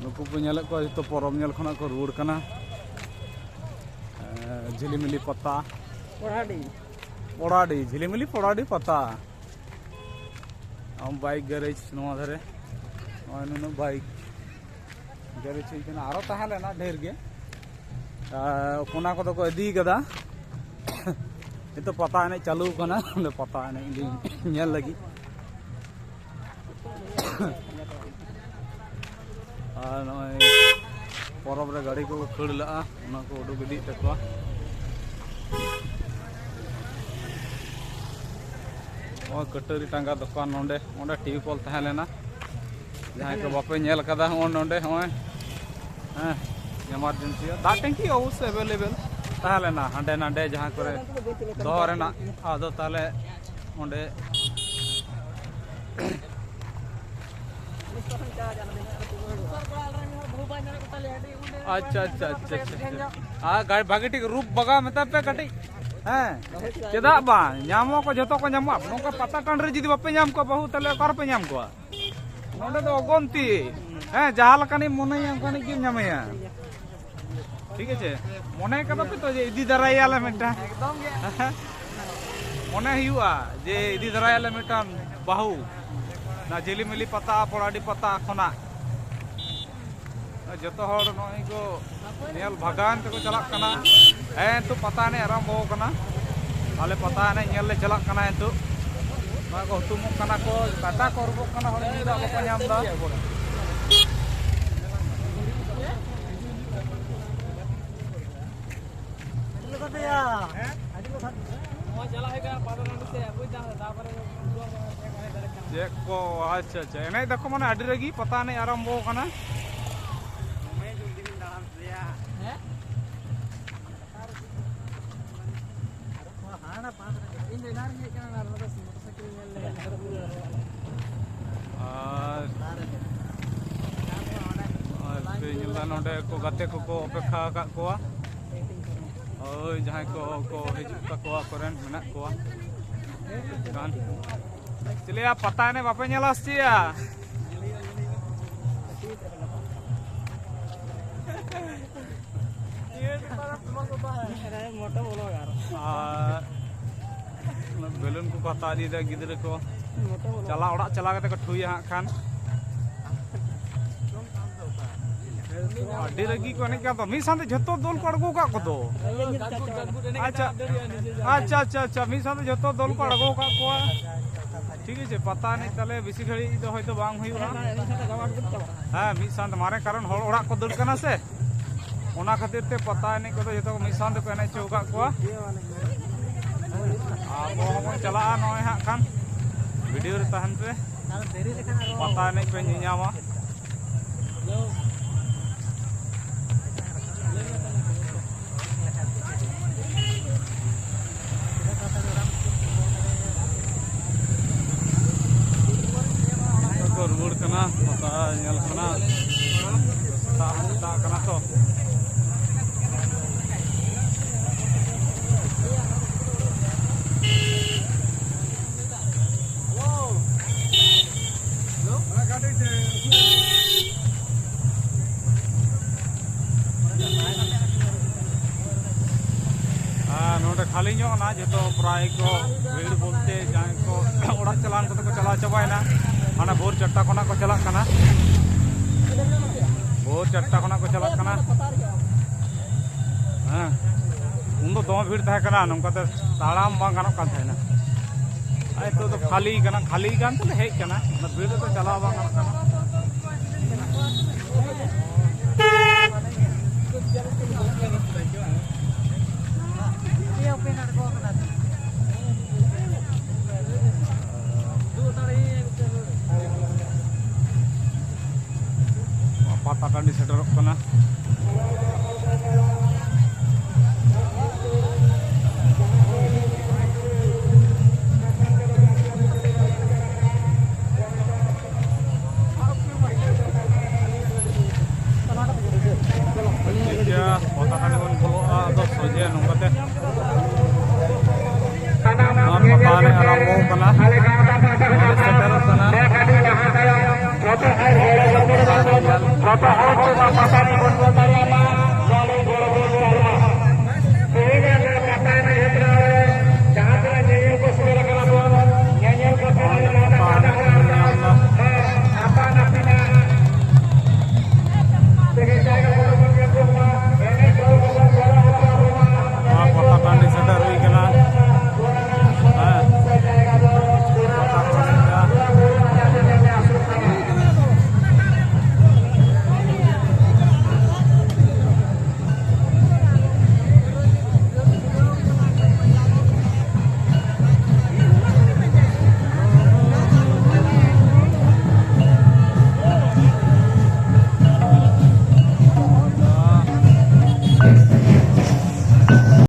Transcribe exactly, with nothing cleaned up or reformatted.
ᱱᱩᱠᱩ ᱯᱮ ᱧᱮᱞᱮᱫ ᱠᱚᱣᱟ, ᱡᱚᱛᱚ ᱯᱚᱨᱚᱵᱽ ᱧᱮᱞ ᱠᱷᱚᱱᱟᱜ ᱠᱚ ᱨᱩᱣᱟᱹᱲ ᱠᱟᱱᱟ᱾ ᱮᱸ, ᱡᱷᱤᱞᱤᱢᱤᱞᱤ ᱯᱟᱛᱟ᱾ ᱯᱚᱲᱟᱰᱤ᱾ ᱯᱚᱲᱟᱰᱤ, ᱡᱷᱤᱞᱤᱢᱤᱞᱤ ᱯᱚᱲᱟᱰᱤ ᱯᱟᱛᱟ᱾ ᱟᱢ ᱵᱟᱭᱤᱠ ᱜᱮᱨᱮᱡᱽ ᱱᱚᱣᱟ ᱫᱷᱟᱨᱮ, ᱱᱚᱜᱼᱚᱭ ᱱᱩᱱᱟᱹᱜ ᱵᱟᱭᱤᱠ ᱜᱮᱨᱮᱡᱽ ᱦᱩᱭ ᱠᱟᱱᱟ, ᱟᱨᱚ ᱛᱟᱦᱮᱸ ᱞᱮᱱᱟ ᱰᱷᱮᱨ ᱜᱮ᱾ ᱟᱨ ᱚᱱᱟ ᱠᱚᱫᱚ ᱠᱚ ᱤᱫᱤ ᱠᱟᱫᱟ᱾ ᱱᱤᱛᱚᱜ ᱯᱟᱛᱟ ᱮᱱᱮᱡ ᱪᱟᱹᱞᱩ ᱠᱟᱱᱟ, ᱚᱸᱰᱮ ᱯᱟᱛᱟ ᱮᱱᱮᱡ ᱞᱤᱧ ᱧᱮᱞ ᱞᱟᱹᱜᱤᱫ᱾ ᱟᱨ ᱱᱚᱜᱼᱚᱭ ᱯᱚᱨᱚᱵᱽ ᱨᱮ ᱜᱟᱹᱰᱤ ᱠᱚᱠᱚ ᱠᱷᱟᱹᱲ ᱞᱟᱜᱼᱟ, ᱚᱱᱟ ᱠᱚ ᱩᱰᱩᱠ ᱤᱫᱤᱭᱮᱫ ᱛᱟᱠᱚᱣᱟ᱾ ᱱᱚᱜᱼᱚᱭ ᱠᱟᱹᱴᱟᱹᱨᱤ ᱴᱟᱸᱜᱟ ᱫᱚᱠᱟᱱ ᱱᱚᱰᱮ, ᱚᱸᱰᱮ ᱴᱤᱭᱩᱵᱽ ᱠᱚᱞ ᱛᱟᱦᱮᱸ ᱞᱮᱱᱟ᱾ ᱡᱟᱦᱟᱸᱭ ᱠᱚ ᱵᱟᱯᱮ ᱧᱮᱞ ᱠᱟᱫᱟ, ᱦᱚᱸᱜᱼᱚᱭ ᱱᱚᱰᱮ, ᱦᱚᱸᱜᱼᱚᱭ, ᱦᱮᱸ, ᱮᱢᱟᱨᱡᱮᱱᱥᱤ ᱫᱟᱜ ᱴᱮᱝᱠᱤ ᱚᱵᱚᱥᱥᱳᱭ ᱮᱵᱮᱞᱮᱵᱮᱞ ᱛᱟᱦᱮᱸ ᱞᱮᱱᱟ ᱦᱟᱸᱰᱮ ᱱᱟᱰᱮ ᱡᱟᱦᱟᱸ ᱠᱚᱨᱮ ᱫᱚᱦᱚ ᱨᱮᱱᱟᱜ᱾ ᱟᱫᱚ ᱛᱟᱦᱚᱞᱮ ᱚᱸᱰᱮ ᱟᱪᱪᱷᱟ, ᱟᱪᱪᱷᱟ, ᱟᱪᱪᱷᱟ, ᱟᱪᱪᱷᱟ, ᱟᱪᱪᱷᱟ᱾ ᱟᱨ ᱜᱟᱹᱰᱤ ᱵᱷᱟᱜᱮ ᱴᱷᱤᱠ ᱨᱩᱯ ᱵᱟᱜᱟᱣ ᱢᱮᱛᱟᱭ ᱯᱮ ᱠᱟᱹᱴᱤᱡ᱾ ᱦᱮᱸ, ᱪᱮᱫᱟᱜ ᱵᱟᱝ? ᱧᱟᱢᱚᱜ ᱟᱠᱚ, ᱡᱷᱚᱛᱚ ᱠᱚ ᱧᱟᱢᱚᱜᱼᱟ᱾ ᱱᱚᱝᱠᱟ ᱯᱟᱛᱟ ᱴᱟᱺᱰᱤ ᱨᱮ ᱡᱩᱫᱤ ᱵᱟᱯᱮ ᱧᱟᱢ ᱠᱚᱣᱟ ᱵᱟᱹᱦᱩ, ᱛᱟᱦᱞᱮ ᱚᱠᱟ ᱨᱮᱯᱮ ᱧᱟᱢ ᱠᱚᱣᱟ? ᱱᱚᱰᱮ ᱫᱚ ᱚᱜᱚᱱᱛᱤ᱾ ᱦᱮᱸ, ᱡᱟᱦᱟᱸ ᱞᱮᱠᱟᱱᱤᱡ ᱢᱚᱱᱮᱭᱟ ᱚᱱᱠᱟᱱᱤᱡ ᱜᱮᱢ ᱧᱟᱢᱮᱭᱟ᱾ ᱴᱷᱤᱠ ᱟᱪᱷᱮ? ᱢᱚᱱᱮ ᱠᱟᱫᱟ ᱯᱮ ᱛᱚ ᱡᱮ ᱤᱫᱤ ᱫᱟᱨᱟᱭᱮᱭᱟᱞᱮ ᱢᱤᱫᱴᱟᱝ? ᱮᱠᱫᱚᱢ ᱜᱮ᱾ ᱢᱚᱱᱮ ᱦᱩᱭᱩᱜᱼᱟ ᱡᱮ ᱤᱫᱤ ᱫᱟᱨᱟᱭᱟᱞᱮ ᱢᱤᱫᱴᱟᱝ ᱵᱟᱹᱦᱩ, ᱚᱱᱟ ᱡᱷᱤᱞᱤᱢᱤᱞᱤ ᱯᱟᱛᱟ, ᱯᱚᱲᱟᱰᱤ ᱯᱟᱛᱟ ᱠᱷᱚᱱᱟᱜ᱾ ᱡᱚᱛᱚ ᱦᱚᱲ ᱱᱚᱜᱼᱚᱭ ᱠᱚ ᱧᱮᱞ ᱵᱷᱟᱜᱟᱣᱮᱱ ᱛᱮᱠᱚ ᱪᱟᱞᱟᱜ ᱠᱟᱱᱟ᱾ ᱦᱮᱸ, ᱱᱤᱛᱚᱜ ᱯᱟᱛᱟ ᱮᱱᱮᱡ ᱟᱨᱟᱢᱵᱚ ᱟᱠᱟᱱᱟ᱾ ᱟᱞᱮ ᱯᱟᱛᱟ ᱮᱱᱮᱡ ᱧᱮᱞ ᱞᱮ ᱪᱟᱞᱟᱜ ᱠᱟᱱᱟ ᱱᱤᱛᱚᱜ᱾ ᱱᱚᱣᱟ ᱠᱚ ᱦᱩᱛᱩᱢᱚᱜ ᱠᱟᱱᱟ ᱠᱚ, ᱠᱟᱴᱟ ᱠᱚ ᱟᱹᱨᱩᱵᱚᱜ ᱠᱟᱱᱟ, ᱦᱚᱲ ᱧᱩ ᱫᱟᱜ ᱵᱟᱠᱚ ᱧᱟᱢ ᱮᱫᱟ᱾ ᱪᱮᱫ ᱠᱚ, ᱟᱪᱪᱷᱟ, ᱟᱪᱪᱷᱟ, ᱮᱱᱮᱡ ᱫᱟᱠᱚ ᱢᱟᱱᱮ ᱟᱹᱰᱤ ᱨᱟᱹᱜᱤ, ᱯᱟᱛᱟ ᱮᱱᱮᱡ ᱟᱨᱟᱢᱵᱚ ᱟᱠᱟᱱᱟ᱾ ᱟᱨ, ᱟᱨ ᱯᱮ ᱧᱮᱞ ᱫᱟ, ᱱᱚᱰᱮ ᱠᱚ ᱜᱟᱛᱮ ᱠᱚᱠᱚ ᱚᱯᱮᱠᱷᱟ ᱟᱠᱟᱫ ᱠᱚᱣᱟ᱾ ᱦᱳᱭ, ᱡᱟᱦᱟᱸᱭ ᱠᱚ, ᱠᱚ ᱦᱤᱡᱩᱜ ᱛᱟᱠᱚᱣᱟ, ᱟᱠᱚᱨᱮᱱ ᱢᱮᱱᱟᱜ ᱠᱚᱣᱟ᱾ ᱪᱮᱫ ᱞᱟᱹᱭᱟ, ᱯᱟᱛᱟ ᱮᱱᱮᱡ ᱵᱟᱯᱮ ᱧᱮᱞᱟ ᱥᱮ ᱪᱮᱫ? ᱟᱨ ᱵᱮᱞᱩᱱ ᱠᱚᱠᱚ ᱦᱟᱛᱟᱣ ᱤᱫᱤᱭᱮᱫᱟ ᱜᱤᱫᱽᱨᱟᱹ ᱠᱚ᱾ ᱪᱟᱞᱟᱣ, ᱚᱲᱟᱜ ᱪᱟᱞᱟᱣ ᱠᱟᱛᱮ ᱠᱚ ᱴᱷᱩᱭᱟ ᱦᱟᱸᱜ ᱠᱷᱟᱱ᱾ ᱟᱹᱰᱤ ᱨᱟᱹᱜᱤ ᱠᱚ ᱮᱱᱮᱡ ᱠᱟᱱ ᱫᱚ᱾ ᱢᱤᱫ ᱥᱟᱶᱛᱮ ᱡᱷᱚᱛᱚ ᱫᱚᱞ ᱠᱚ ᱟᱬᱜᱚ ᱟᱠᱟᱫ ᱠᱚᱫᱚ᱾ ᱟᱪᱪᱷᱟ, ᱟᱪᱪᱷᱟ, ᱟᱪᱪᱷᱟ, ᱟᱪᱪᱷᱟ, ᱢᱤᱫ ᱥᱟᱶᱛᱮ ᱡᱷᱚᱛᱚ ᱫᱚᱞ ᱠᱚ ᱟᱬᱜᱚ ᱟᱠᱟᱫ ᱠᱚᱣᱟ᱾ ᱴᱷᱤᱠ ᱟᱪᱷᱮ, ᱯᱟᱛᱟ ᱮᱱᱮᱡ ᱛᱟᱦᱞᱮ ᱵᱮᱥᱤ ᱜᱷᱟᱹᱲᱤᱡ ᱫᱚ ᱦᱚᱭᱛᱳ ᱵᱟᱝ ᱦᱩᱭᱩᱜᱼᱟ᱾ ᱦᱮᱸ, ᱢᱤᱫ ᱥᱟᱶᱛᱮ ᱢᱟᱨᱮ, ᱠᱟᱨᱚᱱ ᱦᱚᱲ ᱚᱲᱟᱜ ᱠᱚ ᱫᱟᱹᱲ ᱠᱟᱱᱟ ᱥᱮ, ᱚᱱᱟ ᱠᱷᱟᱹᱛᱤᱨ ᱛᱮ ᱯᱟᱛᱟ ᱮᱱᱮᱡ ᱠᱚᱫᱚ ᱡᱷᱚᱛᱚ ᱠᱚ ᱢᱤᱫ ᱥᱟᱶ ᱛᱮᱠᱚ ᱮᱱᱮᱡ ᱦᱚᱪᱚ ᱟᱠᱟᱫ ᱠᱚᱣᱟ᱾ ᱟᱵᱚ ᱦᱚᱸᱵᱚᱱ ᱪᱟᱞᱟᱜᱼᱟ ᱱᱚᱜᱼᱚᱭ ᱦᱟᱸᱜ ᱠᱷᱟᱱ, ᱵᱷᱤᱰᱤᱭᱳ ᱨᱮ ᱛᱟᱦᱮᱱ ᱯᱮ, ᱯᱟᱛᱟ ᱮᱱᱮᱡ ᱯᱮ ᱧᱮᱧᱟᱢᱟ᱾ ᱠᱚ ᱨᱩᱣᱟᱹᱲ ᱠᱟᱱᱟ, ᱯᱟᱛᱟ ᱧᱮᱞ ᱠᱷᱚᱱᱟᱜ ᱥᱮᱛᱟᱜ ᱦᱚᱸ ᱥᱮᱛᱟᱜ ᱠᱟᱱᱟ ᱛᱚ᱾ ᱟᱨ ᱱᱚᱰᱮ ᱠᱷᱟᱹᱞᱤ ᱧᱚᱜ ᱮᱱᱟ, ᱡᱚᱛᱚ ᱯᱨᱟᱭ ᱠᱚ ᱵᱷᱤᱲ ᱵᱚᱞᱛᱮ ᱡᱟᱦᱟᱸᱭ ᱠᱚ ᱚᱲᱟᱜ ᱪᱟᱞᱟᱣ ᱠᱚᱫᱚ ᱠᱚ ᱪᱟᱞᱟᱣ ᱪᱟᱵᱟᱭᱮᱱᱟ᱾ ᱦᱟᱱᱟ ᱵᱷᱳᱨ ᱪᱟᱨᱴᱟ ᱠᱷᱚᱱᱟᱜ ᱠᱚ ᱪᱟᱞᱟᱜ ᱠᱟᱱᱟ, ᱵᱷᱳᱨ ᱪᱟᱨᱴᱟ ᱠᱷᱚᱱᱟᱜ ᱠᱚ ᱪᱟᱞᱟᱜ ᱠᱟᱱᱟ᱾ ᱦᱮᱸ, ᱩᱱᱫᱚ ᱫᱚᱢᱮ ᱵᱷᱤᱲ ᱛᱟᱦᱮᱸ ᱠᱟᱱᱟ, ᱱᱚᱝᱠᱟᱛᱮ ᱛᱟᱲᱟᱢ ᱵᱟᱝ ᱜᱟᱱᱚᱜ ᱠᱟᱱ ᱛᱟᱦᱮᱱᱟ᱾ ᱟᱨ ᱱᱤᱛᱚᱜ ᱫᱚ ᱠᱷᱟᱹᱞᱤ ᱠᱟᱱᱟ, ᱠᱷᱟᱹᱞᱤ ᱠᱟᱱ ᱛᱮᱞᱮ ᱦᱮᱡ ᱠᱟᱱᱟ, ᱚᱱᱟ ᱵᱷᱤᱲ ᱨᱮᱫᱚ ᱪᱟᱞᱟᱣ ᱵᱟᱝ ᱜᱟᱱᱚᱜ ᱠᱟᱱᱟ᱾ ᱯᱟᱛᱟ ᱴᱟᱺᱰᱤ ᱥᱮᱴᱮᱨᱚᱜ ᱠᱟᱱᱟ᱾ ᱴᱷᱤᱠ ᱜᱮᱭᱟ, ᱯᱟᱛᱟ ᱴᱟᱺᱰᱤ ᱵᱚᱱ ᱵᱚᱞᱚᱜᱼᱟ, ᱟᱫᱚ ᱥᱚᱡᱷᱮ ᱱᱚᱝᱠᱟᱛᱮ ᱱᱚᱣᱟ ᱯᱟᱛᱟ ᱮᱱᱮᱡ ᱟᱨᱟᱢᱵᱚ ᱠᱟᱱᱟ᱾ ᱱᱚᱰᱮ ᱥᱮᱴᱮᱨᱚᱜ ᱠᱟᱱᱟ᱾